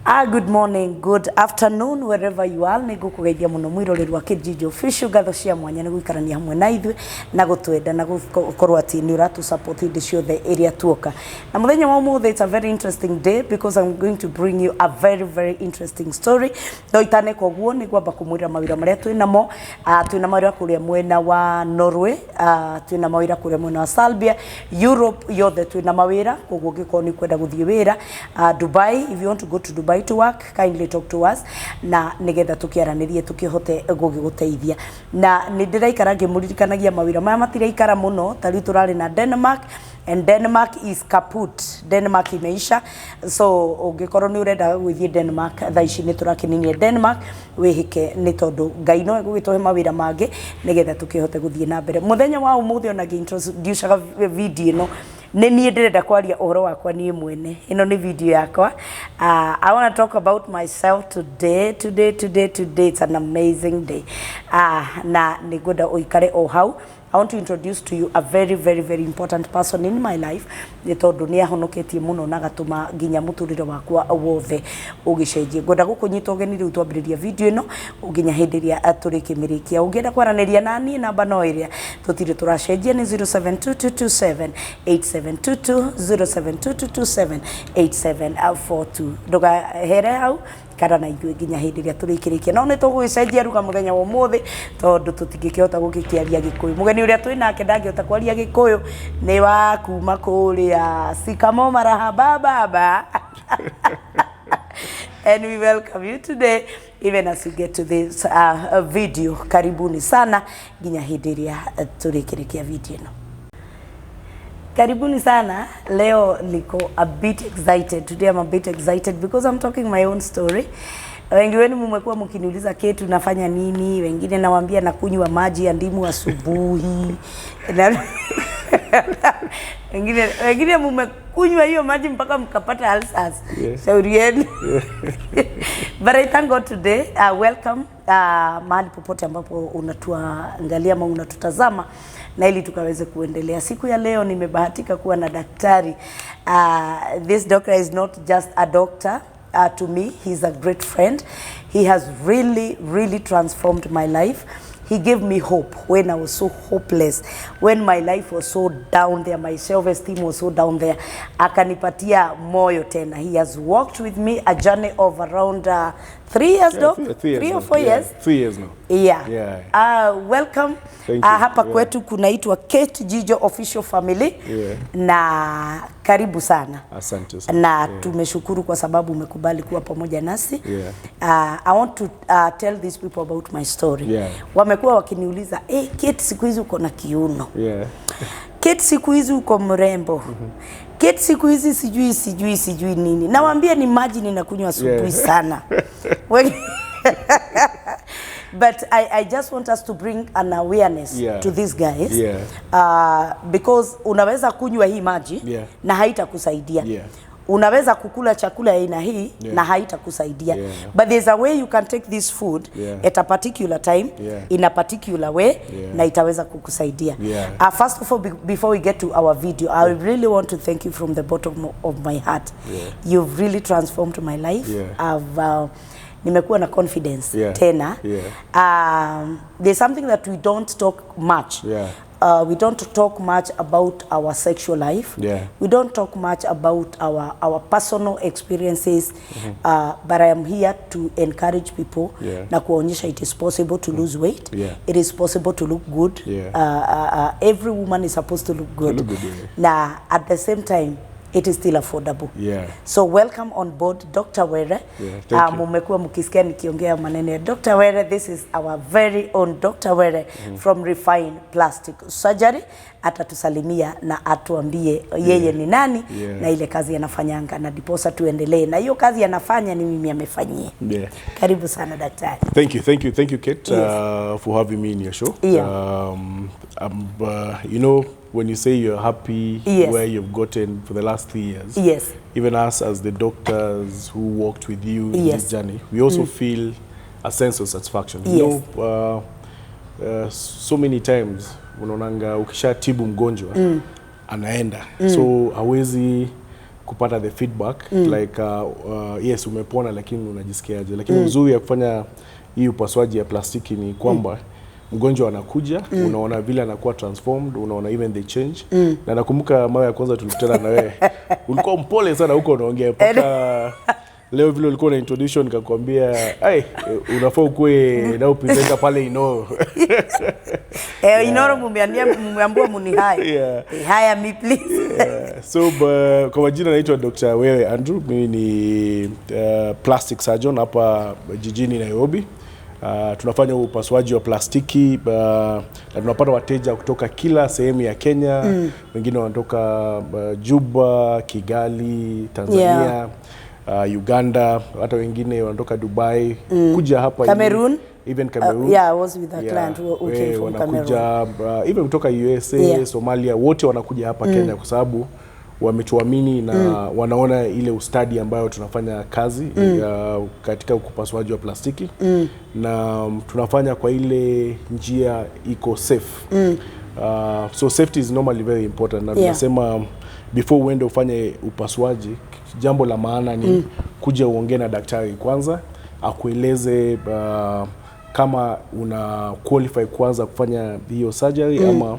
Ah, good morning, good afternoon, wherever you are. Nĩ ngũkũgeithia mũno mwĩroreri wa Kijiji Official. Ngatho cia mwanya nĩ gũikarania hamwe na ithuĩ na gũtwenda na gũkorwo atĩ nĩ ũratũ support hĩndĩ ciothe ĩrĩa tuoka. Na mũthenya wa ũmũthĩ, it's a very interesting day because I'm going to bring you a very, very interesting story. No itaneka ũguo, nĩ ngwamba kũmwĩra mawĩra marĩa twĩ namo. Twĩ na mawĩra kũrĩa mwena wa Norway, twĩ na mawĩra kũrĩa mwena wa Serbia, Europe yothe twĩ na mawĩra. Koguo ũngĩkorwo nĩ kwenda gũthiĩ wĩra Dubai, if you want to go to Dubai to work, kindly talk to us na nĩgetha tũkĩaranĩrie tũkĩhote gũgĩgũteithia. Na nĩ ndĩraikara ngĩmũririkanagia mawĩra maya matiraikara mũno. Ta rĩu tũrarĩ na Denmark, and Denmark is kaput. Denmark imeisha, so ũngĩkorwo nĩ ũrenda gũgĩthiĩ Denmark, thaa ici nĩ tũrakĩninia Denmark. Wĩhĩke nĩ tondũ Ngai no egũgĩtũhe mawĩra mangĩ nĩgetha tũkĩhote gũthiĩ na mbere. Mũthenya wa ũmũthĩ, ona ngĩ-introducaga video ĩno, nĩ niĩ ndĩrenda kwaria ũhoro wakwa niĩ mwene. Ĩno nĩ video yakwa. I want to talk about myself today, today, today, today. It's an amazing day, na nĩ ngwenda ũikare o hau. I want to introduce to you a very, very, very important person in my life, nĩ tondũ nĩ ahonoketie mũno na gatũma nginya mũtũrĩre wakwa wothe ũgĩcenjie. Ngwenda gũkũnyita ũgeni rĩu twambĩrĩria video ĩno nginya hĩndĩ ĩrĩa tũrĩkĩmĩrĩkia. Ũngĩenda kwaranĩria na niĩ, namba no ĩrĩa tũtirĩ tũracenjia, nĩ 072227 8722, 072227 8742. Ndũgahere hau kana na ithuĩ nginya hĩndĩ ĩrĩa tũrĩkĩrĩkia. No nĩ tũgũgĩcenjia ruga mũthenya wa ũmũthĩ tondũ tũtingĩkĩhota gũgĩkĩaria Gĩkũyũ. Mũgeni ũrĩa twĩ nake ndangĩhota kwaria Gĩkũyũ, nĩ wa kuma kũrĩa Shikamoo, marahaba baba, and we welcome you today even as you get to this video. Karibuni sana nginya hĩndĩ ĩrĩa tũrĩkĩrĩkia video ĩno. Karibuni sana. Leo niko a bit excited. Today I'm a bit excited because I'm talking my own story. Wengi wenu mmekuwa mkiniuliza, "Kate, unafanya nini?" Wengine nawaambia nakunywa maji ya ndimu asubuhi. Wengine mmekunywa hiyo maji mpaka mkapata ulcers. Shauri yenu. But I thank God today. Welcome mahali popote ambapo unatuangalia ama unatutazama na ili tukaweze kuendelea. Siku ya leo nimebahatika kuwa na daktari. This doctor is not just a doctor to me, he's a great friend. He has really, really transformed my life. He gave me hope when I was so hopeless, when my life was so down there, my self-esteem was so down there. Akanipatia moyo tena. He has walked with me a journey of around 3 years, Yeah, doc? 3 years 3 or now. 4 Yeah, years? 3 years now. Yeah. Welcome. Thank you. Hapa kwetu kunaitwa Kate Jijo Official Family. Na karibu sana. Asante sana. Na tumeshukuru kwa sababu umekubali kuwa pamoja nasi. I want to tell these people about my story. Wamekuwa wakiniuliza, "Hey, Kate, siku hizi uko na kiuno. Kate, siku hizi uko mrembo. Kate, siku hizi sijui sijui sijui nini." Nawaambia ni maji ninakunywa asubuhi sana. But I just want us to bring an awareness to these guys because unaweza kunywa hii maji na haitakusaidia. Unaweza kukula chakula ya aina hii na haitakusaidia. But there's a way you can take this food at a particular time, in a particular way, na itaweza kukusaidia. First of all, before we get to our video, I really want to thank you from the bottom of my heart. You've really transformed my life. I've nimekuwa na confidence tena. There's something that we don't talk much. We don't talk much about our sexual life. We don't talk much about our personal experiences. But I am here to encourage people na kuwaonyesha it is possible to lose weight. It is possible to look good. Every woman is supposed to look good. Look good, yeah. Na at the same time, it is still affordable. So welcome on board, Dr. Were. Yeah, thank you. Mumekuwa mkisikia nikiongea maneno ya Dr. Were. This is our very own Dr. Were from Refine Plastic Surgery. Atatusalimia na atuambie yeye ni nani na ile kazi anafanyanga, na diposa tuendelee na hiyo kazi anafanya ni mimi amefanyia. Karibu sana, daktari. Thank you, thank you, thank you, Kate, Yes. For having me in your show. When you say you're happy where you've gotten for the last 3 years, even us as the doctors who worked with you in this journey, we also feel a sense of satisfaction. You know, so many times unaonanga ukishatibu mgonjwa, anaenda, so hawezi kupata the feedback like yes, umepona, lakini unajisikiaje? Lakini uzuri ya kufanya hii upasuaji ya plastiki ni kwamba mgonjwa anakuja, unaona vile anakuwa transformed, unaona even the change. Na nakumbuka mara ya kwanza tulikutana na wewe, ulikuwa mpole sana huko unaongea, mpaka leo vile ulikuwa na introduction nikakwambia, ai, unafaa ukuwe now presenter pale Inooro. Eh, Inooro mumeambiwa munihire. Hire me, please. Yeah. So kwa majina naitwa Dr. Were Andrew. Mimi ni plastic surgeon hapa jijini Nairobi. Tunafanya upasuaji wa plastiki na tunapata wateja kutoka kila sehemu ya Kenya. Wengine wanatoka Juba, Kigali, Tanzania, Uganda, hata wengine wanatoka Dubai kuja hapa Cameroon? Even Cameroon. Yeah, I was with a client who came from Cameroon. Wanakuja even kutoka USA, Somalia, wote wanakuja hapa Kenya kwa sababu wametuamini na wanaona ile ustadi ambayo tunafanya kazi katika upasuaji wa plastiki na tunafanya kwa ile njia iko safe. So safety is normally very important na tunasema before uende ufanye upasuaji, jambo la maana ni kuja uongee na daktari kwanza, akueleze kama una qualify kwanza kufanya hiyo surgery ama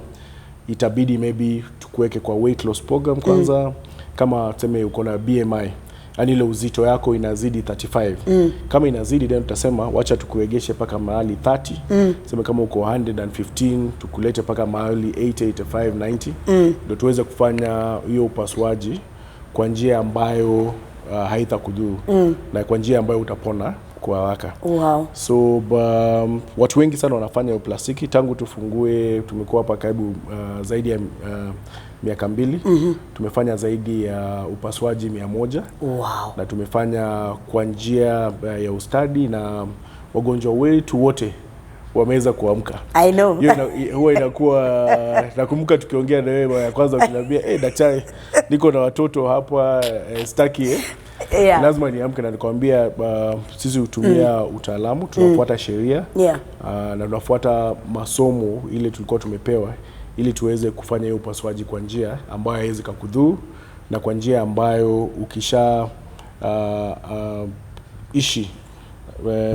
itabidi maybe tukuweke kwa weight loss program kwanza. Kama tuseme uko na BMI, yani ile uzito yako inazidi 35, kama inazidi, then tutasema wacha tukuegeshe mpaka mahali 30. Sema kama uko 115, tukulete mpaka mahali 80, 85, 90, ndio tuweze kufanya hiyo upasuaji kwa njia ambayo haitakudhuru na kwa njia ambayo utapona kwa haraka. So watu wengi sana wanafanya plastiki tangu tufungue. Tumekuwa hapa karibu zaidi ya miaka 2. Tumefanya zaidi ya upasuaji 100 na tumefanya kwa njia ya ustadi na wagonjwa wetu wote wameweza kuamka. I know. Hiyo huwa inakuwa, nakumbuka tukiongea na wewe mara ya kwanza ukiniambia, "Hey, daktari, niko na watoto hapa, sitaki lazima niamke," na nikwambia sisi hutumia utaalamu, tunafuata sheria na tunafuata masomo ile tulikuwa tumepewa ili tuweze kufanya hiyo upasuaji kwa njia ambayo haiwezi kakudhuru na kwa njia ambayo ukisha ishi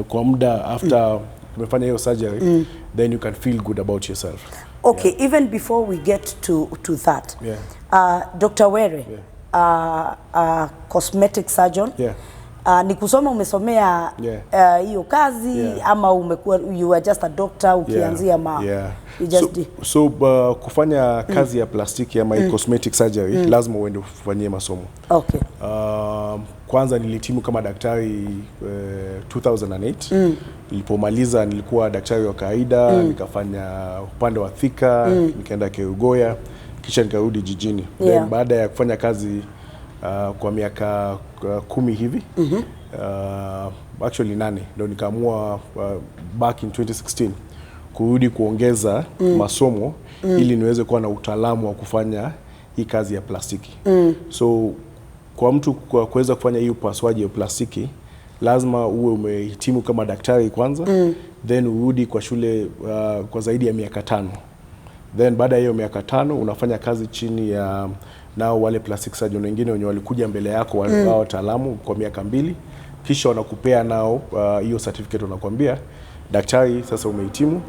kwa muda after tumefanya hiyo surgery, then you can feel good about yourself. Okay, even before we get to that, Dr. Were, cosmetic surgeon, ni kusoma umesomea hiyo kazi ama umekuwa, you are just a doctor ukianzia ma you just So kufanya kazi ya plastiki ama cosmetic surgery, lazima uende ufanyie masomo. Kwanza nilihitimu kama daktari 2008. Nilipomaliza nilikuwa daktari wa kawaida, nikafanya upande wa Thika, nikaenda Kerugoya, kisha nikarudi jijini. Then baada ya kufanya kazi kwa miaka 10 hivi, actually 8, ndo nikaamua back in 2016 kurudi kuongeza masomo ili niweze kuwa na utaalamu wa kufanya hii kazi ya plastiki. So kwa mtu kwa kuweza kufanya hii upasuaji wa plastiki, lazima uwe umehitimu kama daktari kwanza, then urudi kwa shule kwa zaidi ya miaka 5. Then baada ya hiyo miaka 5 unafanya kazi chini ya nao wale plastic surgeon wengine wenye walikuja mbele yako, wale wataalamu, kwa miaka 2, kisha wanakupea nao hiyo certificate, wanakuambia, "Daktari, sasa umehitimu,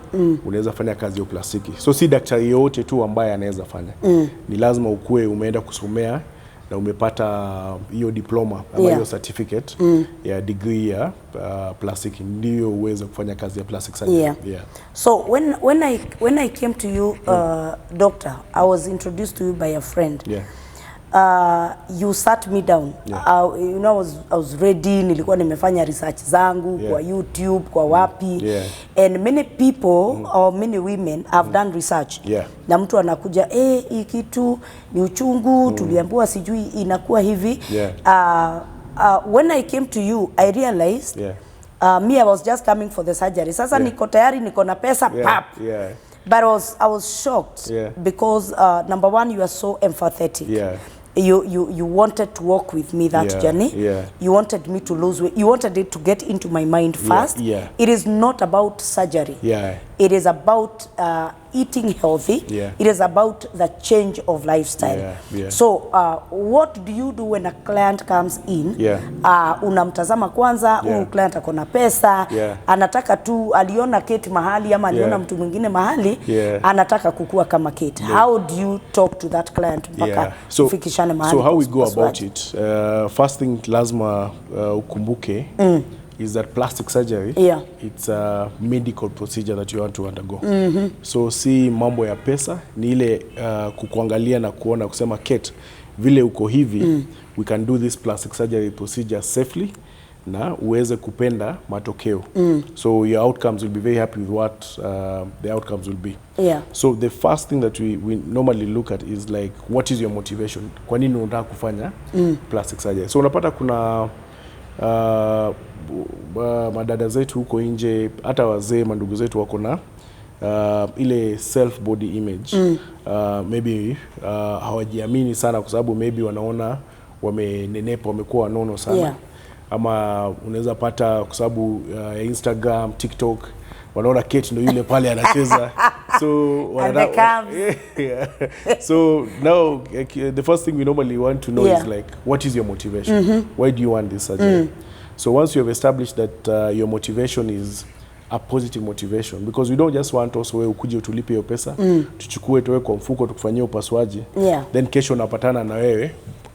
unaweza fanya kazi ya plastiki." So si daktari yote tu ambaye anaweza fanya. Ni lazima ukuwe umeenda kusomea na umepata hiyo diploma ama hiyo certificate ya degree ya plastiki ndio uweze kufanya kazi ya plastic surgery. Yeah. So when I came to you, doctor, I was introduced to you by a friend. You sat me down. I was ready, nilikuwa nimefanya research zangu kwa YouTube, kwa wapi. And many people or many women have done research. Na mtu anakuja, "Eh, hii kitu ni uchungu, tuliambiwa sijui inakuwa hivi." When I came to you, I realized me, I was just coming for the surgery. Sasa niko tayari, niko na pesa, pap. But I was shocked because number one, you are so empathetic. You wanted to walk with me that journey. You wanted me to lose weight. You wanted it to get into my mind first. It is not about surgery. It is about eating healthy. Yeah. It is about the change of lifestyle. Yeah. So what do you do when a client comes in? Yeah. Unamtazama kwanza, huyu client ako na pesa, anataka tu, aliona Kate mahali ama aliona mtu mwingine mahali, anataka kukua kama Kate. How do you talk to that client mpaka So, mfikishane mahali so how we go about upasuaji? it, first thing lazima ukumbuke is that plastic surgery, it's a medical procedure that you want to undergo. So si mambo ya pesa, ni ile kukuangalia na kuona kusema, "Kate, vile uko hivi, we can do this plastic surgery procedure safely na uweze kupenda matokeo." So your outcomes, will be very happy with what the outcomes will be. So the first thing that we normally look at is like, what is your motivation? Kwa nini unataka kufanya plastic surgery? So unapata kuna madada zetu huko nje, hata wazee, mandugu zetu wako na ile self body image. Maybe hawajiamini sana kwa sababu maybe wanaona wamenenepa, wamekuwa wanono sana, ama unaweza pata kwa sababu ya Instagram, TikTok, wanaona Kate ndo yule pale anacheza, so And the calves. Yeah. So now, like, the first thing we normally want to know is like, what is your motivation? Why do you want this surgery? So once you have established that your motivation is a positive motivation, because we don't just want also wewe ukuje utulipe hiyo pesa, tuchukue tuwe kwa mfuko, tukufanyie upasuaji, then kesho unapatana na wewe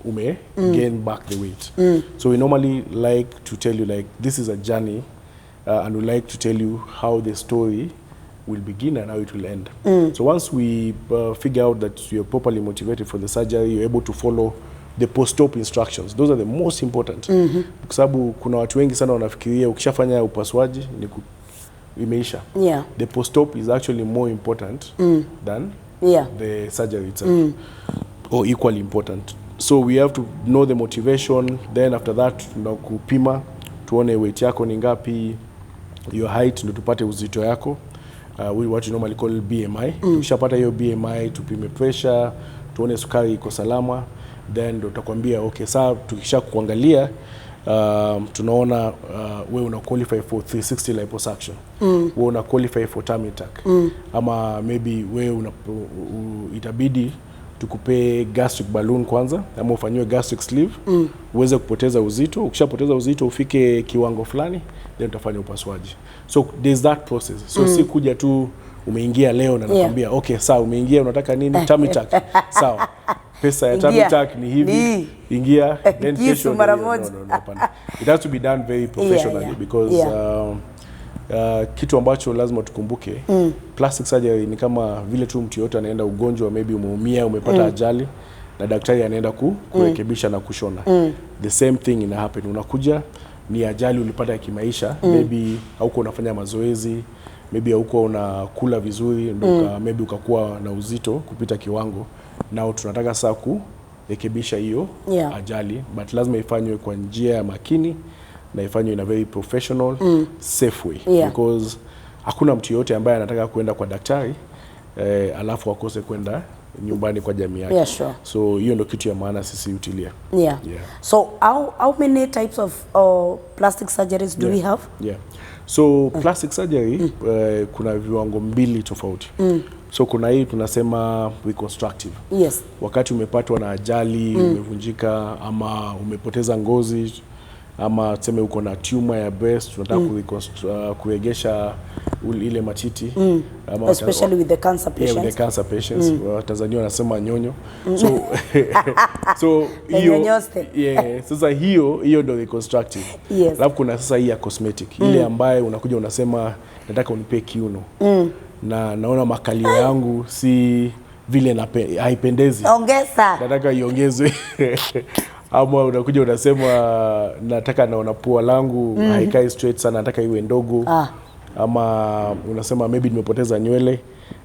ume gain back the weight. So we normally like to tell you, like, this is a journey, and we like to tell you how the story will begin and how it will end. So once we figure out that you're properly motivated for the surgery, you're able to follow the post-op instructions. Those are the most important. Kwa sababu kuna watu wengi sana wanafikiria ukishafanya upasuaji ni imeisha. The post-op is actually more important than the surgery itself, or equally important. So we have to know the motivation, then after that tunakupima tuone weight yako ni ngapi, your height, ndo tupate uzito yako, what you normally call BMI. Tukishapata hiyo BMI, tupime pressure, tuone sukari iko salama, then ndo tutakwambia, okay, saa tukisha kuangalia, tunaona we una qualify for 360 liposuction, we una qualify for tummy tuck, ama maybe we una, itabidi tukupee gastric balloon kwanza ama ufanyiwe gastric sleeve, uweze kupoteza uzito. Ukishapoteza uzito ufike kiwango fulani, then utafanya upasuaji. So there's that process. So si kuja tu umeingia leo na nakwambia, "Okay, sawa, umeingia, unataka nini? Tummy tuck. Sawa, pesa ya tummy Ingia. Tuck ni hivi, Ni. ingia." Then Kisu kesho mara no, moja. no, hapana. It has to be done very professionally because kitu ambacho lazima tukumbuke, plastic surgery ni kama vile tu mtu yote anaenda ugonjwa, maybe umeumia, umepata ajali na daktari anaenda kurekebisha na kushona. The same thing ina happen. Unakuja ni ajali ulipata ya kimaisha, maybe haukuwa unafanya mazoezi, maybe haukuwa unakula vizuri, ndio maybe ukakuwa na uzito kupita kiwango. Nao tunataka sasa kurekebisha hiyo ajali, but lazima ifanywe kwa njia ya makini na ifanywe in a very professional, safe way, because hakuna mtu yoyote ambaye anataka kuenda kwa daktari alafu akose kwenda nyumbani kwa jamii yake. So hiyo ndio kitu ya maana sisi hutilia. Yeah. So how many types of plastic surgeries do we have? Yeah. So plastic surgery, kuna viwango mbili tofauti. So kuna hii tunasema reconstructive. Wakati umepatwa na ajali, umevunjika ama umepoteza ngozi, ama tuseme uko na tumor ya breast, tunataka kuregesha ile matiti ama Especially with the cancer Yeah, with patients. the cancer patients. Tanzania wanasema nyonyo. So hiyo Nyonyoste. Yeah, sasa hiyo ndio reconstructive. Alafu kuna sasa hii ya cosmetic, ile ambayo unakuja unasema, "Nataka unipe kiuno. Na naona makalio yangu si vile haipendezi. Ongeza. Nataka iongezwe." Ama unakuja unasema, "Nataka, naona pua langu haikai straight sana, nataka iwe ndogo." Ama unasema, "Maybe nimepoteza nywele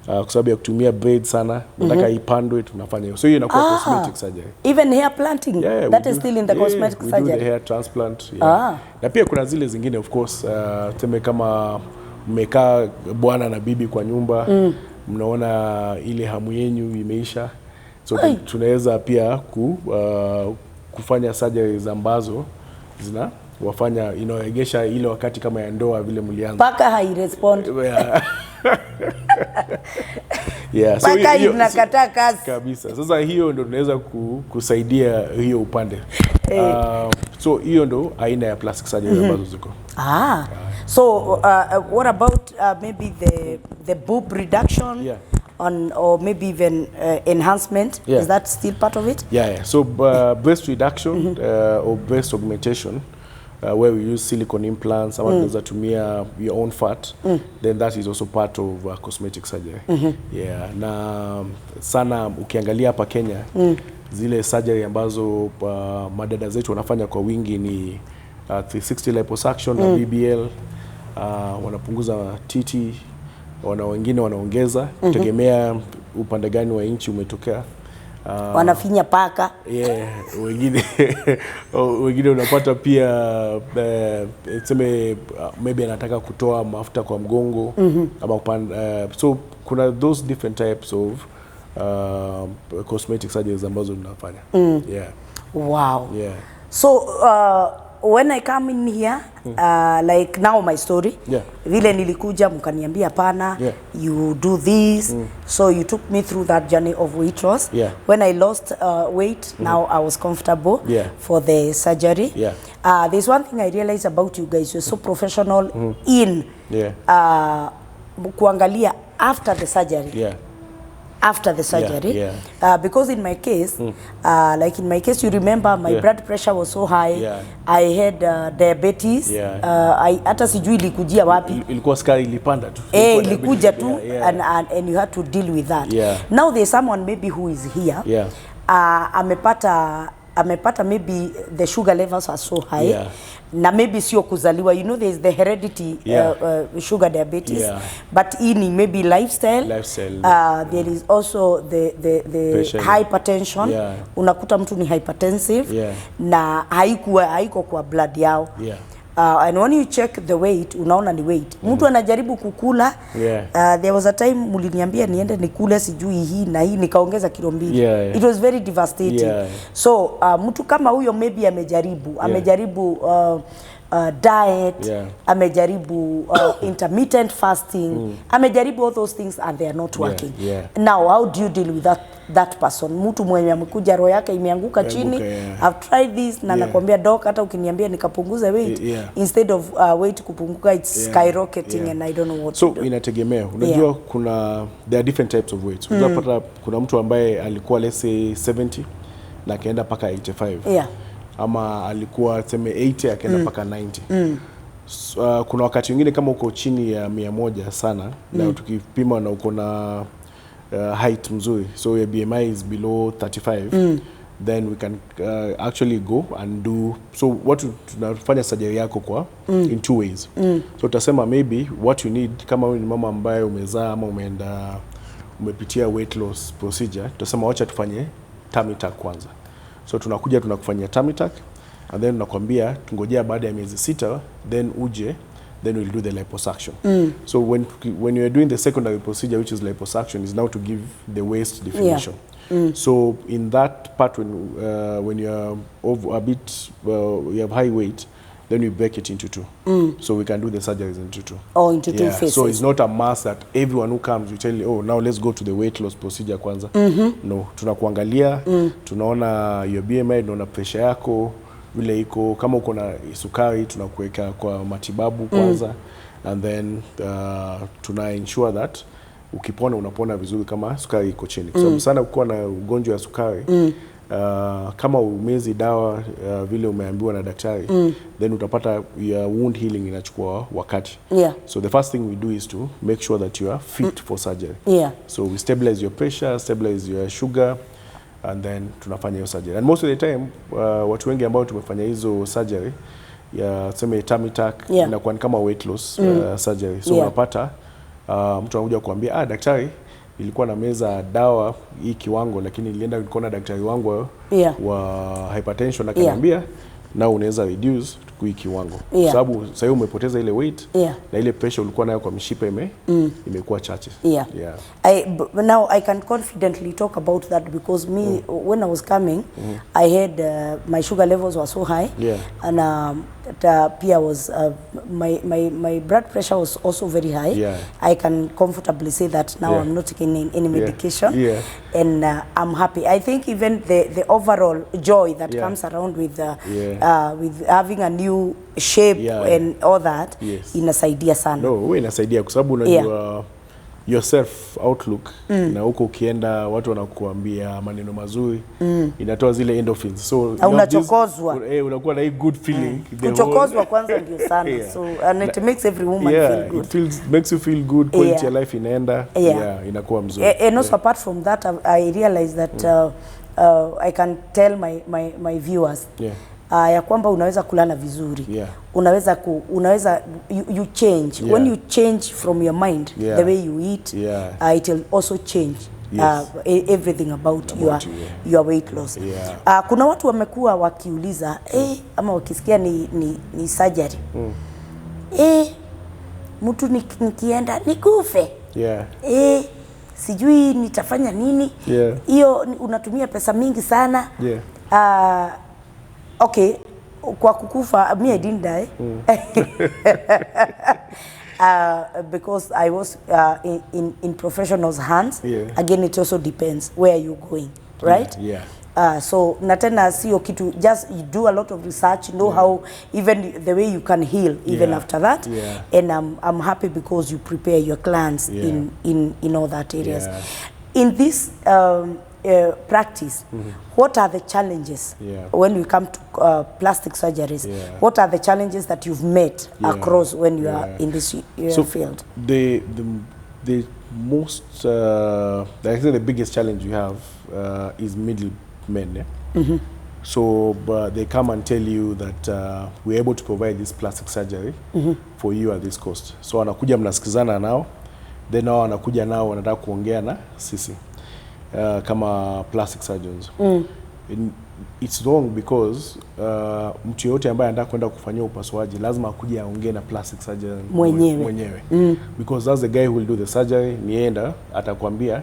kwa sababu ya kutumia braid sana, nataka ipandwe." Tunafanya hiyo. So hiyo inakuwa cosmetic surgery. Even hair planting. Yeah, we That is do. still in the Yeah, cosmetic we do surgery. the hair transplant. Yeah. Na pia kuna zile zingine, of course, tuseme kama mmekaa bwana na bibi kwa nyumba, mnaona ile hamu yenyu imeisha, so Ai. Tunaweza pia kufanya surgeries ambazo zina wafanya inaoegesha ile wakati kama ya ndoa vile mlianza. Paka hairespond. Yeah. Yeah, so Mpaka hiyo- inakataa kazi. Kabisa. Sasa hiyo ndo tunaweza kusaidia hiyo upande. So hiyo ndo aina ya plastic surgery ambazo ziko. Ah, so what about maybe the boob reduction on, or maybe even enhancement? Is that still part of it? Yeah. So breast reduction or breast augmentation, where we use silicone implants, ama tunaweza tumia your own fat, then that is also part of cosmetic surgery. Yeah, na sana ukiangalia hapa Kenya, zile surgery ambazo madada zetu wanafanya kwa wingi ni 360 liposuction na BBL. Wanapunguza titi, wana wengine wanaongeza, kutegemea upande gani wa nchi umetokea. Wanafinya paka. Yeah, wengine unapata pia, tuseme, maybe anataka kutoa mafuta kwa mgongo ama so kuna those different types of cosmetic surgeries ambazo tunafanya. Yeah. Wow. Yeah. So when I come in here, like now my story, vile nilikuja mkaniambia hapana, you do this. So you took me through that journey of weight loss. When I lost weight, now I was comfortable for the surgery. There's one thing I realized about you guys, you're so professional in kuangalia after the surgery. After the surgery. Because in my case, like in my case, you remember my blood pressure was so high. I had diabetes. I, hata sijui ilikujia wapi. Ilikuwa sukari ilipanda tu. Eh, Ilikuwa ilikuja diabetes. tu and you had to deal with that. Now there's someone maybe who is here. Amepata maybe the sugar levels are so high. Na maybe sio kuzaliwa, there is the heredity sugar diabetes, but hii ni maybe lifestyle. Lifestyle. There is also the Pressure. hypertension. Unakuta mtu ni hypertensive na haikuwa haiko kwa blood yao. And when you check the weight, unaona ni weight. Mtu anajaribu kukula. There was a time muliniambia niende nikule sijui hii na hii, nikaongeza kilo 2. It was very devastating. So mtu kama huyo maybe amejaribu diet, amejaribu intermittent fasting, amejaribu all those things and they are not working. Now how do you deal with that person, mtu mwenye amekuja roho yake imeanguka chini? "I've tried this," na nakwambia, "Doc, hata ukiniambia nikapunguza weight, instead of weight kupunguka, it's skyrocketing and I don't know what So to do." inategemea, unajua, kuna, there are different types of weights. Unapata kuna mtu ambaye alikuwa, let's say, 70 na akaenda mpaka 85, ama alikuwa, tuseme, 80 akaenda mpaka 90. So, kuna wakati mwingine kama uko chini ya 100 sana na tukipima na uko na height mzuri, so your BMI is below 35, then we can actually go and do, so what tunafanya surgery yako kwa in two ways. So utasema maybe what you need, kama wewe ni mama ambaye umezaa ama umeenda umepitia weight loss procedure, tutasema wacha tufanye tummy tuck kwanza. So tunakuja tunakufanyia tummy tuck and then tunakwambia tungojea baada ya miezi 6, then uje, then we'll do the liposuction. So when you are doing the secondary procedure, which is liposuction, is now to give the waist definition. So in that part, when you are over a bit, you have high weight, then we break it into two. So we can do the surgeries into two. Oh, into two phases. So it's not a must that everyone who comes, you tell you, "Oh, now let's go to the weight loss procedure kwanza." No, tunakuangalia, tunaona your BMI, tunaona pressure yako vile iko, kama uko na sukari tunakuweka kwa matibabu kwanza and then tuna ensure that ukipona unapona vizuri kama sukari iko chini, kwa sababu sana ukiwa na ugonjwa wa sukari, kama umezi dawa vile umeambiwa na daktari, then utapata your wound healing inachukua wakati. So the first thing we do is to make sure that you are fit for surgery. So we stabilize your pressure, stabilize your sugar and then tunafanya hiyo surgery. And most of the time, watu wengi ambao tumefanya hizo surgery ya, tuseme, tummy tuck, inakuwa ni kama weight loss surgery. So unapata mtu anakuja kuambia, "Ah, daktari, nilikuwa na meza dawa hii kiwango, lakini nilienda nikaona daktari wangu wa hypertension akaniambia now unaweza reduce hii kiwango, sababu sasa hivi umepoteza ile weight na ile pressure ulikuwa nayo kwa mishipa imekuwa chache." Now I can confidently talk about that because me, when I was coming, I had my sugar levels were so high, and That, pia was my blood pressure was also very high. I can comfortably say that now I'm not taking any medication. And I'm happy. I think even the overall joy that comes around with having a new shape and all that inasaidia sana. No, huwa inasaidia kwa sababu unajua your self outlook na huko ukienda watu wanakuambia maneno mazuri, inatoa zile endorphins, so you have Unachokozwa. Unakuwa na hii good feeling the whole- Kuchokozwa kwanza ndio sana. So and it makes every woman feel good. It makes you feel good, quality ya life inaenda, yeah, inakuwa mzuri. And also apart from that, I realize that I can tell my viewers ya kwamba unaweza kulala vizuri. Unaweza you change. When you change from your mind, the way you eat, it will also change everything about About you, yeah. your weight loss. Kuna watu wamekuwa wakiuliza ama wakisikia ni surgery, mtu nikienda nikufe, sijui nitafanya nini, hiyo unatumia pesa mingi sana. Okay, kwa kukufa, me, I didn't die because I was in professionals' hands. Again, it also depends where you're going, right? Yeah. So na tena sio kitu, just you do a lot of research, know how even the way you can heal even after that. And I'm happy because you prepare your clients in all that areas. In this practice, what are the challenges when we come to plastic surgeries? What are the challenges that you've met across when you are in this So field? the most, I think the biggest challenge we have is middlemen. Yeah? So but they come and tell you that we're able to provide this plastic surgery for you at this cost. So wanakuja, mnasikizana nao, then wao wanakuja nao wanataka kuongea na sisi kama plastic surgeons. It's wrong because mtu yoyote ambaye anataka kwenda kufanyia upasuaji lazima akuje aongee na plastic surgeon mwenyewe. Mwenyewe, because that's the guy who will do the surgery. Nienda atakwambia,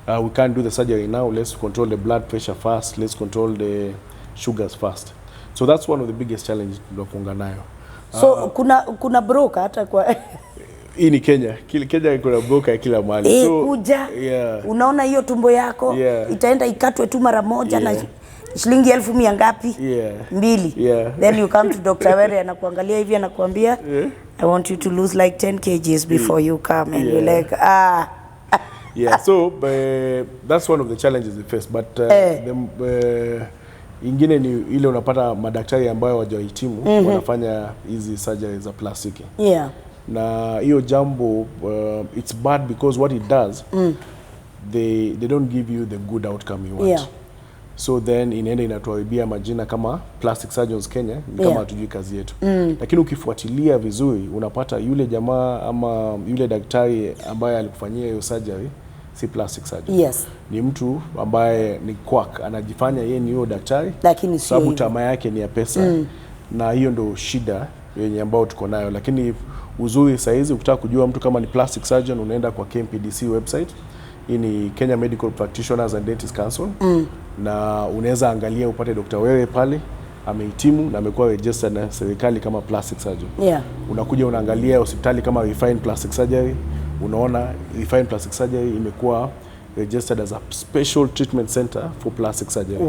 "We can't do the surgery now. Let's control the blood pressure first. Let's control the sugars first." So that's one of the biggest challenges tunakuanga nayo. So kuna broker hata kwa Hii ni Kenya. Kenya kuna broker kila mahali. So, kuja unaona hiyo tumbo yako itaenda ikatwe tu mara moja na shilingi 100,000 ngapi? Mbili. Then you come to Dr. Were, anakuangalia hivi, anakuambia, "I want you to lose like 10 kgs before you come," and you're like, "Ah." Yeah, so that's one of the challenges we face, but ingine ni ile unapata madaktari ambayo hawajahitimu wanafanya hizi surgery za plastiki, na hiyo jambo, it's bad because what it does, they don't give you the good outcome you want. So then inaenda inatuharibia majina kama plastic surgeons Kenya, ni kama hatujui kazi yetu. Lakini ukifuatilia vizuri unapata yule jamaa ama yule daktari ambaye alikufanyia hiyo surgery si plastic surgeon. Ni mtu ambaye ni quack, anajifanya yeye ni huyo daktari, Lakini sio sababu hivyo. Tamaa yake ni ya pesa, na hiyo ndo shida yenye ambao tuko nayo. Lakini uzuri sahizi ukitaka kujua mtu kama ni plastic surgeon, unaenda kwa KMPDC website. Hii ni Kenya Medical Practitioners and Dentists Council, na unaweza angalia upate Dr. Were pale amehitimu na amekuwa registered na serikali kama plastic surgeon. Unakuja unaangalia hospitali kama Refine Plastic Surgery, unaona Refine Plastic Surgery imekuwa registered as a special treatment center for plastic surgery.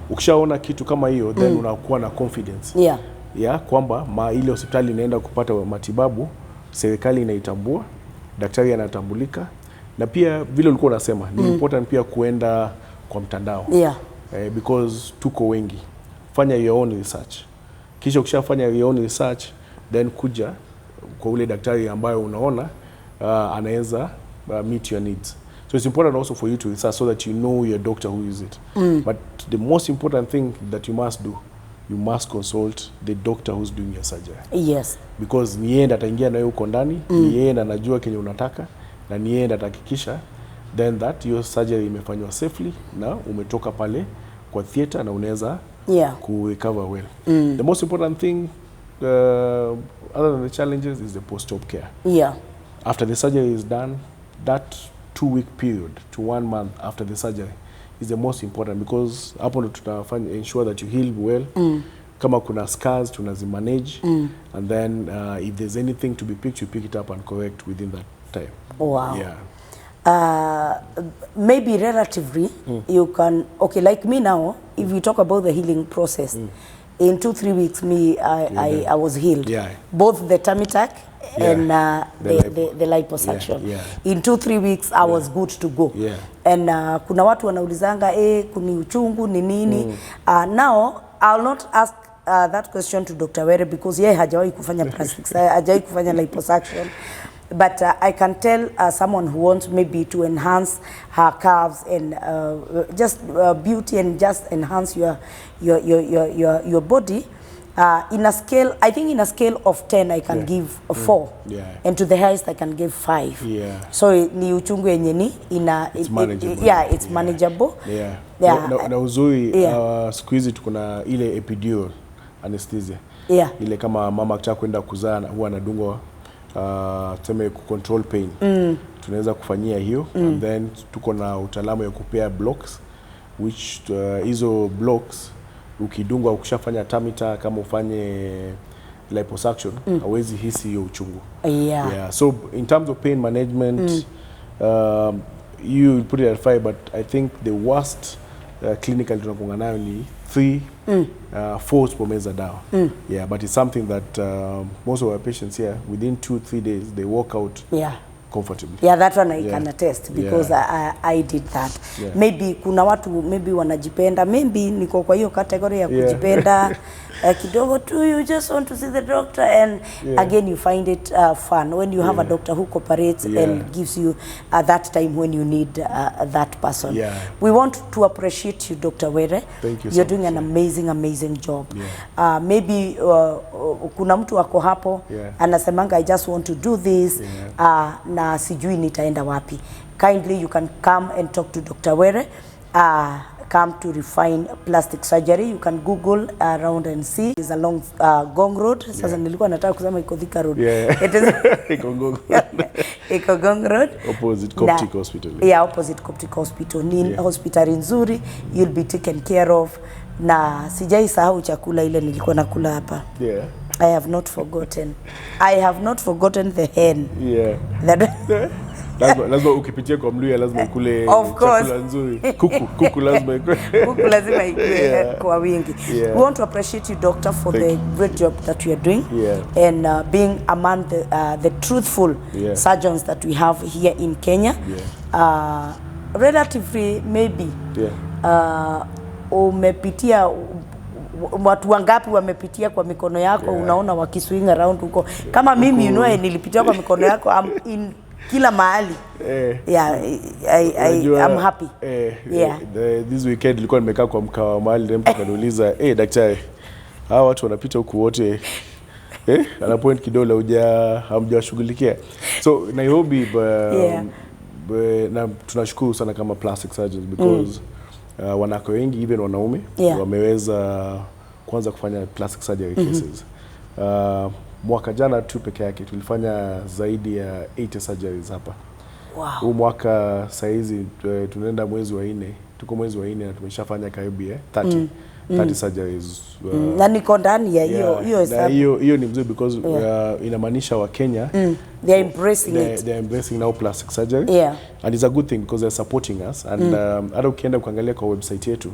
Ukishaona kitu kama hiyo, then unakuwa na confidence ya kwamba ile hospitali inaenda kupata matibabu, serikali inaitambua, daktari anatambulika, na pia vile ulikuwa unasema ni important pia kuenda kwa mtandao, because tuko wengi. Fanya your own research, kisha ukishafanya your own research, then kuja kwa ule daktari ambayo unaona anaweza meet your needs. So it's important also for you to research so that you know your doctor who is it. But the most important thing that you must do, you must consult the doctor who's doing your surgery, because ni yeye ndo ataingia nawe huko ndani, ni yeye ndo anajua kenye unataka na ni yeye ndo atahakikisha then that your surgery imefanywa safely na umetoka pale kwa theater na unaweza ku recover well. The most important thing, other than the challenges, is the post-op care. After the surgery is done, that 2-week period to one month after the surgery is the most important, because hapo ndo tunafanya ensure that you heal well. Kama kuna scars, tunazimanage, and then if there's anything to be picked, you pick it up and correct within that time. Wow. Yeah. Maybe relatively you can, okay, like me now, if we talk about the healing process, in 2-3 weeks me I was healed. Yeah. Both the tummy tuck and the liposuction. In 2-3 weeks I was good to go. Yeah. And kuna watu wanaulizanga, kuni uchungu ni nini? Now I'll not ask that question to Dr. Were because yeye hajawahi kufanya plastic, hajawahi kufanya liposuction. But I can tell someone who wants maybe to enhance her curves and just beauty and just enhance your body. In a scale, I think in a scale of 10, I can give 4. Yeah. And to the highest, I can give 5. Yeah. So ni uchungu yenye ni ina, It's manageable. Yeah, it's manageable. Yeah. Yeah. Na uzuri, siku hizi tuko na ile epidural anesthesia. Yeah. Ile kama mama akitaka kwenda kuzaa huwa anadungwa, tuseme ku control pain. Tunaweza kufanyia hiyo, and then tuko na utaalamu ya kupea blocks, which hizo blocks ukidungwa, ukishafanya tummy tuck, kama ufanye liposuction, hauwezi hisi hiyo uchungu. Yeah. Yeah. So in terms of pain management, you put it at 5, but I think the worst clinical tunakuanga nayo ni 3, 4 usipomeza dawa. Yeah, but it's something that most of our patients here, within 2-3 days, they walk out comfortably. Yeah, that one I can attest because I did that. Yeah. Maybe kuna watu maybe wanajipenda, maybe niko kwa hiyo category ya kujipenda, kidogo tu, you just want to see the doctor, and again you find it fun when you have a doctor who cooperates and gives you that time when you need that person. Yeah. We want to appreciate you, Dr. Were. Thank you You're so doing much. An amazing, amazing job. Yeah. Maybe kuna mtu ako hapo anasemanga, "I just want to do this na sijui nitaenda wapi." Kindly, you can come and talk to Dr. Were. Come to Refine Plastic Surgery. You can Google around and see. It's along Ngong Road. Sasa nilikuwa nataka kusema iko Thika Road. Yeah. It is Iko Ngong. Iko Ngong Road. Opposite Coptic Hospital. Yeah, opposite Coptic Hospital. Ni hospitali nzuri, you'll be taken care of. Na sijai sahau chakula ile nilikuwa nakula hapa. I have not forgotten. I have not forgotten the hen. Yeah. That Lazima ukipitia kwa Mluya lazima ukule Of course. Chakula nzuri. Kuku lazima ikue. Kuku lazima ikue kwa wingi. Yeah. We want to appreciate you, doctor, for Thank the you. Great job that you are doing and being among the truthful surgeons that we have here in Kenya. Relatively maybe umepitia, watu wangapi wamepitia kwa mikono yako? Yeah. Unaona wakiswing around huko kama mimi, nilipitia kwa mikono yako, I'm in kila mahali. Eh. Yeah, Unajua, I'm happy. Eh, this weekend nilikuwa nimekaa kwa mkawa mahali na mtu akaniuliza, "Daktari, hawa watu wanapita huku wote," ana point kidole, hamjawashughulikia. So Nairobi na tunashukuru sana kama plastic surgeons because wanawake wengi, even wanaume, wameweza kuanza kufanya plastic surgery cases. Mwaka jana tu peke yake tulifanya zaidi ya 80 surgeries hapa. Huu mwaka saizi, tunaenda mwezi wa nne, tuko mwezi wa nne na tumeshafanya karibu ya 30 surgeries. Na niko ndani ya hiyo hiyo na hesabu. hiyo ni mzuri because inamaanisha Wakenya They are embracing it. They are embracing now plastic surgery and it's a good thing because they're supporting us, and hata ukienda kuangalia kwa website yetu,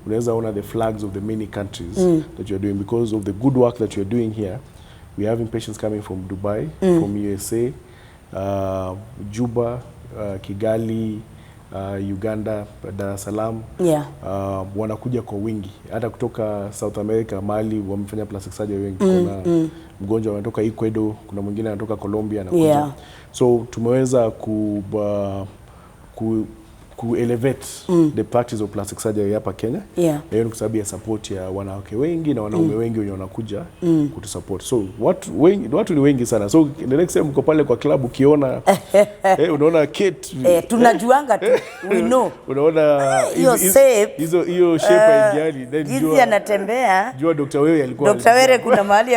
unaweza ona the flags of the many countries that you are doing. Because of the good work that you are doing here, we are having patients coming from Dubai, from USA, Juba, Kigali, Uganda, Dar es Salaam. Yeah. Wanakuja kwa wingi, hata kutoka South America mahali wamefanya plastic surgery wengi. Kuna mgonjwa anatoka Ecuador, kuna mwingine anatoka Colombia anakuja. So tumeweza ku elevate the practice of plastic surgery hapa Kenya. Yeah. Na hiyo ni kwa sababu ya support ya wanawake wengi na wanaume wengi wenye wanakuja kutusupport. So watu ni wengi sana. So the next time uko pale kwa club ukiona, unaona Kate, Eh, tunajuanga tu. We know. Unaona Hiyo shape. hizo shape haingiani, then Jinsi jua anatembea. Jua Dr. Wewe alikuwa Dr. Were kuna mahali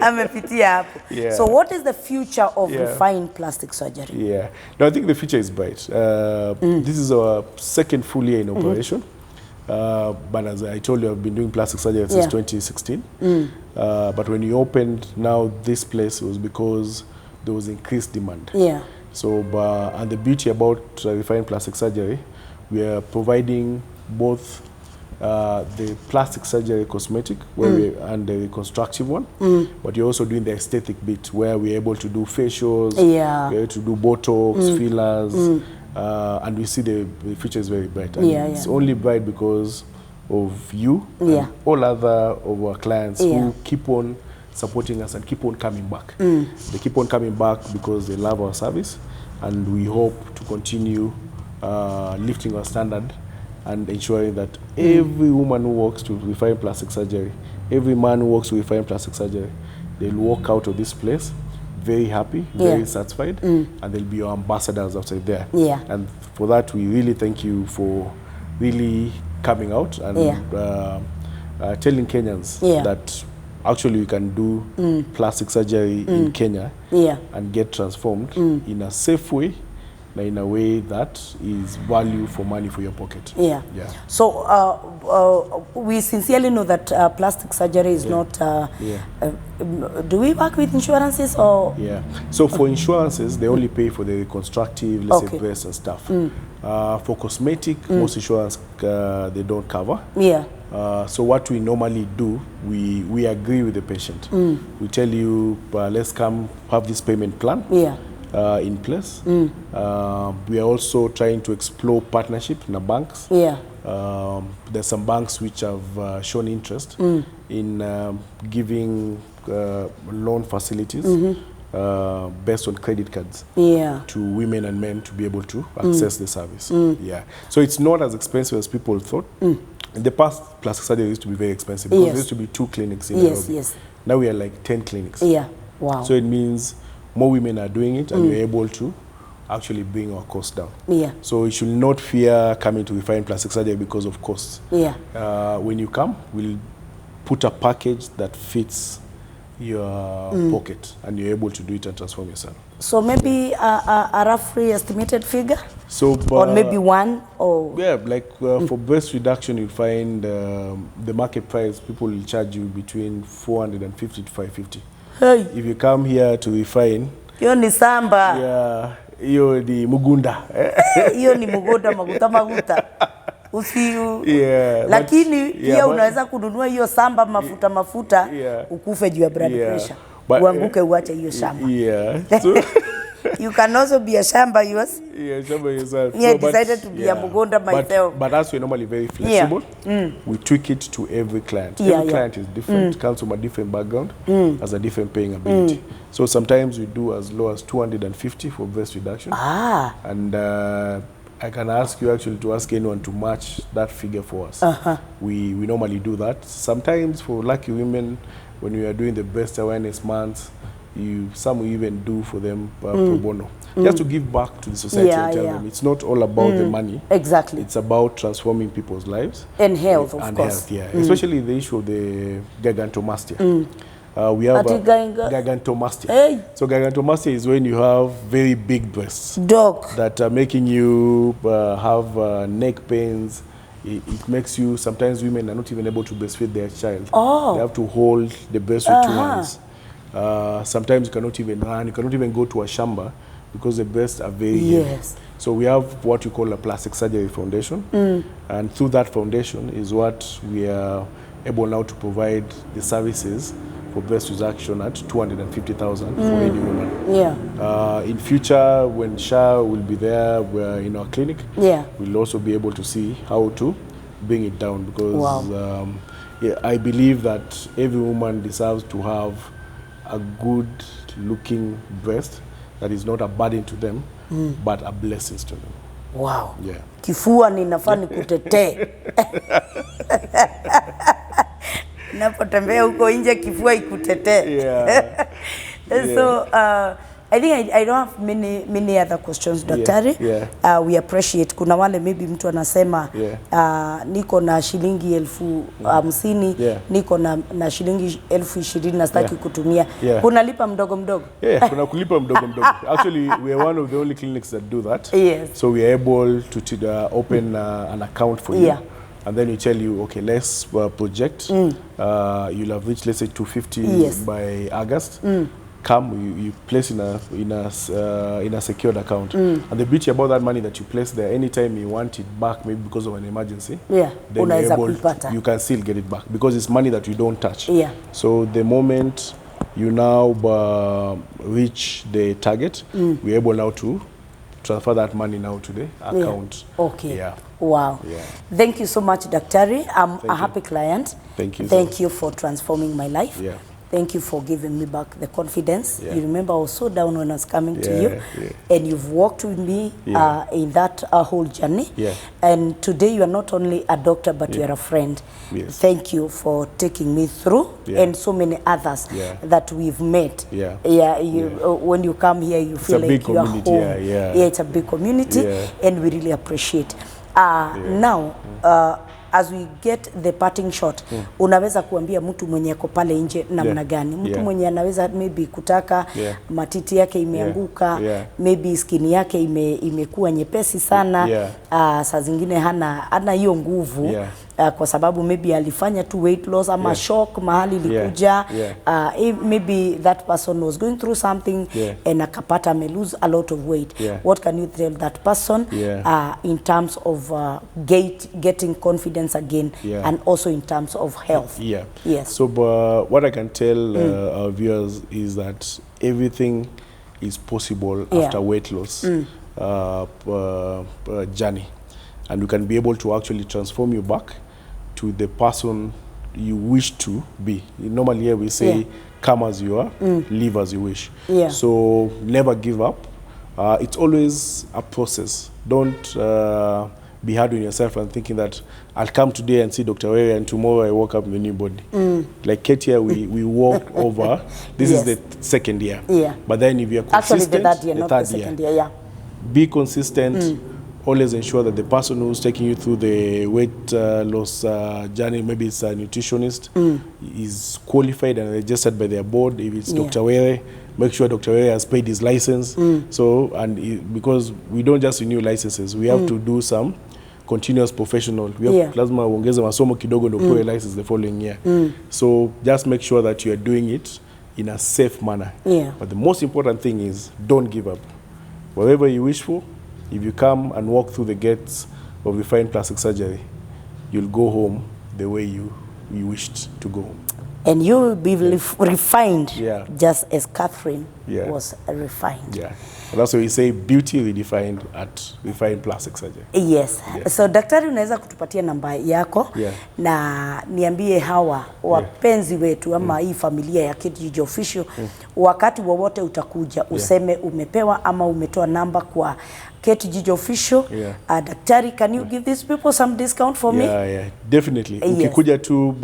amepitia hapo. Yeah. So what is the future of refined plastic surgery? Yeah. No, I think the future is bright. This is our second full year in operation. But as I told you, I've been doing plastic surgery since 2016. But when we opened now this place, it was because there was increased demand. Yeah. So, and the beauty about Refine Plastic Surgery, we are providing both the plastic surgery cosmetic where we, and the reconstructive one, but you're also doing the aesthetic bit where we're able to do facials, we're able to do Botox, fillers, and we see the future is very bright. And it's only bright because of you and all other of our clients who keep on supporting us and keep on coming back. They keep on coming back because they love our service, and we hope to continue lifting our standard and ensuring that every woman who walks to Refine Plastic Surgery, every man who walks to Refine Plastic Surgery, they'll walk out of this place very happy, very satisfied, and they'll be your ambassadors outside there. Yeah. And for that, we really thank you for really coming out and telling Kenyans that actually you can do plastic surgery in Kenya and get transformed in a safe way, in a way that is value for money for your pocket. Yeah. Yeah. So we sincerely know that plastic surgery is not... do we work with insurances or...? Yeah. So for insurances, they only pay for the reconstructive, let's say breast and stuff. For cosmetic, most insurance, they don't cover. Yeah. So what we normally do, we agree with the patient. We tell you, let's come have this payment plan. Yeah. In place. We are also trying to explore partnership in the banks. Yeah. There's some banks which have shown interest in giving loan facilities based on credit cards to women and men to be able to access the service. Yeah. So it's not as expensive as people thought. In the past, plastic surgery used to be very expensive because there used to be 2 clinics in Nairobi. Yes. Now we are like 10 clinics. Yeah. Wow. So it means more women are doing it, and we're able to actually bring our costs down. Yeah. So you should not fear coming to Refine Plastic Surgery because of costs. Yeah. When you come, we'll put a package that fits your pocket, and you're able to do it and transform yourself. So maybe a roughly estimated figure? So, or maybe one? Or yeah, like for breast reduction, you find the market price, people will charge you between 450 to 550. Hey. If you come here to Refine, hiyo ni samba. Yeah, hiyo ni mugunda. Hiyo ni mugunda, maguta maguta. Usiu. Yeah, lakini pia unaweza kununua hiyo samba mafuta mafuta, ukufe juu ya blood pressure. But, uanguke uache hiyo shamba. Yeah. So you can also be a shamba yours. Yeah, shamba yourself. Yeah, I decided to be a mugunda myself. But as we're normally very flexible, we tweak it to every client. Yeah, every client is different, comes from a different background, has a different paying ability. So sometimes we do as low as 250 for breast reduction. Ah. And I can ask you actually to ask anyone to match that figure for us. We normally do that. Sometimes for lucky women, when we are doing the breast awareness month, some we even do for them pro bono, just to give back to the society and tell them it's not all about the money. Exactly. It's about transforming people's lives. And health, of course. And health, yeah. Especially the issue of the gigantomastia. We have gigantomastia. Hey. So gigantomastia is when you have very big breasts. Dog. That are making you have neck pains. It makes you, sometimes women are not even able to breastfeed their child. Oh. They have to hold the breast with 2 hands. Sometimes you cannot even run, you cannot even go to a shamba because the breasts are very heavy. So we have what we call a plastic surgery foundation. And through that foundation is what we are able now to provide the services for breast reduction at 250,000 for any woman. Yeah. In future, when SHA will be there, we're in our clinic, we'll also be able to see how to bring it down because I believe that every woman deserves to have a good-looking breast that is not a burden to them, but a blessing to them. Wow. Yeah. Kifua ninafaa nikutetee. Napotembea huko nje kifua ikutetee. Yeah. So I think I don't have many other questions, Daktari. Yeah. We appreciate. Kuna wale maybe mtu anasema niko na shilingi 50,000, niko na shilingi 20,000 na sitaki kutumia. Kuna lipa mdogo mdogo. Yeah, kuna kulipa mdogo mdogo. Actually, we are one of the only clinics that do that. Yes. So we are able to open an account for you. And then we tell you, okay, let's project. You'll have reached, let's say, 250 by August. Come, you place in a secured account. And the beauty about that money that you place there, anytime you want it back, maybe because of an emergency, then you're Unaweza able, kuipata. You can still get it back because it's money that you don't touch. So the moment you now reach the target, we're able now to transfer that money now to the account. Okay. Yeah. Wow. Yeah. Thank you so much, Daktari. I'm Thank a you. Happy client. Thank you. Thank you for transforming my life. Thank you for giving me back the confidence. You remember I was so down when I was coming to you, and you've walked with me in that whole journey. And today you are not only a doctor, but you are a friend. Thank you for taking me through and so many others that we've met. Yeah, you, when you come here, you feel A like big you are community, home. yeah. It's a big community, and we really appreciate. Now, as we get the parting shot, unaweza kuambia mtu mwenye ako pale nje namna gani? Mtu mwenye anaweza maybe kutaka matiti yake imeanguka, maybe skin yake imekuwa nyepesi sana, saa zingine hana hiyo nguvu kwa sababu maybe alifanya tu weight loss ama shock mahali ilikuja, maybe that person was going through something and akapata ame lose a lot of weight. What can you tell that person in terms of getting confidence again and also in terms of health? Yeah. Yes. So, what I can tell our viewers is that everything is possible after weight loss journey, and we can be able to actually transform you back to the person you wish to be. Normally, here we say, "Come as you are, live as you wish." So never give up. It's always a process. Don't be hard on yourself and thinking that I'll come today and see Dr. Were and tomorrow I woke up in a new body. Like Kate here, we walked over. This is the second year. But then if you're Actually, consistent, the third year, not the third second year. Yeah. Be consistent. Always ensure that the person who's taking you through the weight loss journey, maybe it's a nutritionist, is qualified and registered by their board. If it's Dr. Were, make sure Dr. Were has paid his license. So, and because we don't just renew licenses, we have to do some continuous professional. We have lazima uongeze masomo kidogo ndio upewe license the following year. So just make sure that you are doing it in a safe manner. But the most important thing is don't give up. Whatever you wish for, if you come and walk through the gates of Refined Plastic Surgery, you'll go home the way you wished to go home. And you will be refined just as Catherine was refined. Yeah. And that's why we say beauty redefined at Refined Plastic Surgery. Yes. Yeah. So daktari, unaweza kutupatia namba yako na niambie hawa wapenzi wetu ama hii familia ya Kate Official, wakati wowote utakuja useme umepewa ama umetoa namba kwa Kate Gijo Official. Daktari, can you give these people some discount for me? Yeah, definitely. Yes. Ukikuja tu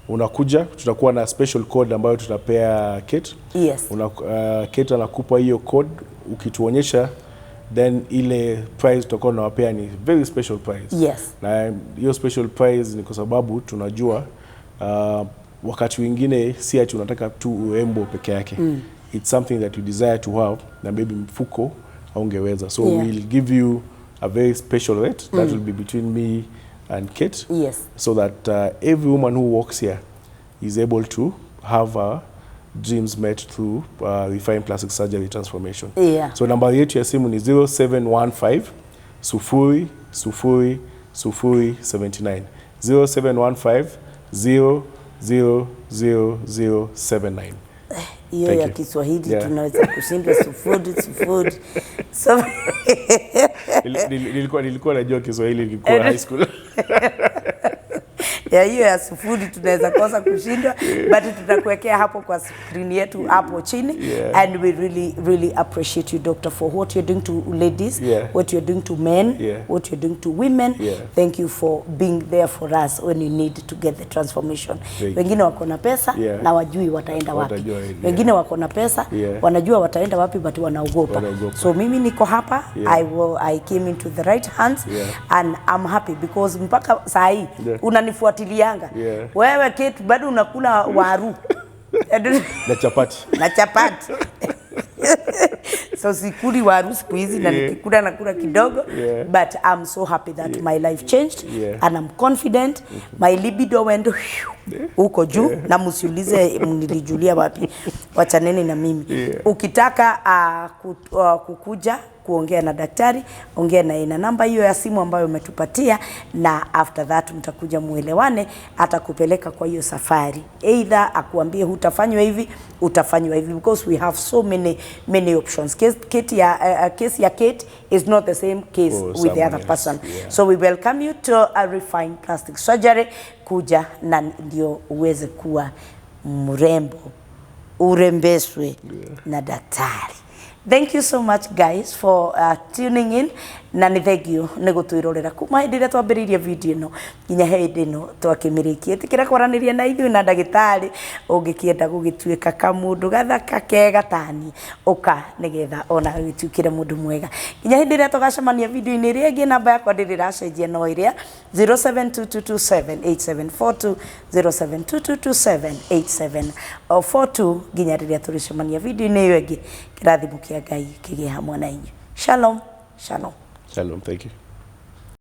unakuja, tutakuwa na special code ambayo tutapea Kate. Kate anakupa hiyo code, ukituonyesha, then ile price tutakuwa tunawapea ni very special price. Na hiyo special price ni kwa sababu tunajua wakati wengine si ati unataka tu urembo peke yake. It's something that you desire to have na maybe mfuko haungeweza. So we'll give you a very special rate that will be between me and Kate so that every woman who walks here is able to have her dreams met through Refined Plastic Surgery transformation. So namba yetu ya simu ni 0715 0 0 0 0 79, 0715 0 0 0 0 79. Hiyo Thank ya you. Kiswahili tunaweza kushindwa sufuri sufuri. So Nilikuwa najua Kiswahili nilikuwa high school. Ya hiyo ya sufuri tunaweza kosa kushindwa, but tutakuwekea hapo kwa screen yetu hapo chini. And we really, really appreciate you, doctor, for what you're doing to ladies, what you're doing to men, what you're doing to women. Thank you for being there for us when you need to get the transformation. Thank you. Wengine wako na pesa na wajui wataenda wapi, Watajua, yeah. wengine wako na pesa, wanajua wataenda wapi, but wanaogopa. Wanaogopa. So mimi niko hapa. I came into the right hands and I'm happy because mpaka saa hii unanifuatilianga. Wewe Kate, bado unakula waru Na chapati. Na chapati. So sikuli waru siku hizi na nikikula nakula kidogo. But I'm so happy that my life changed and I'm confident. My libido went huko juu na msiulize nilijulia wapi, wachaneni na mimi. Ukitaka kukuja kuongea na daktari, ongea naye na namba hiyo ya simu ambayo umetupatia, na after that mtakuja muelewane, atakupeleka kwa hiyo safari, either akuambie hutafanywa hivi, utafanywa hivi, because we have so many many options. Case ya Kate is not the same case For with the someone other else, person. yeah. So we welcome you to a refined plastic surgery. Kuja na ndio uweze kuwa mrembo, urembeshwe na daktari. Thank you so much, guys, for tuning in, na nĩ thank you nĩ gũtwĩrorera kuma hĩndĩ ĩrĩa twambĩrĩirie video ĩno nginya hĩndĩ ĩno twakĩmĩrĩkia. Ĩtĩkĩra kwaranĩria na ithuĩ na ndagĩtarĩ. Ũngĩkĩenda gũgĩtuĩka kamũndũ gathaka kega tani, ũka nĩgetha ona gĩtuĩkĩre mũndũ mwega. Nginya hĩndĩ ĩrĩa tũgacemania video-inĩ ĩrĩa ĩngĩ, namba yakwa ndĩrĩ ĩracenjia, no ĩrĩa 0722278742, 0722278742. Nginya rĩrĩa tũrĩcemania video-inĩ ĩyo ĩngĩ, kĩrathimo kĩa Ngai kĩgĩe hamwe na inyuĩ. Shalom, shalom. Shalom, thank you.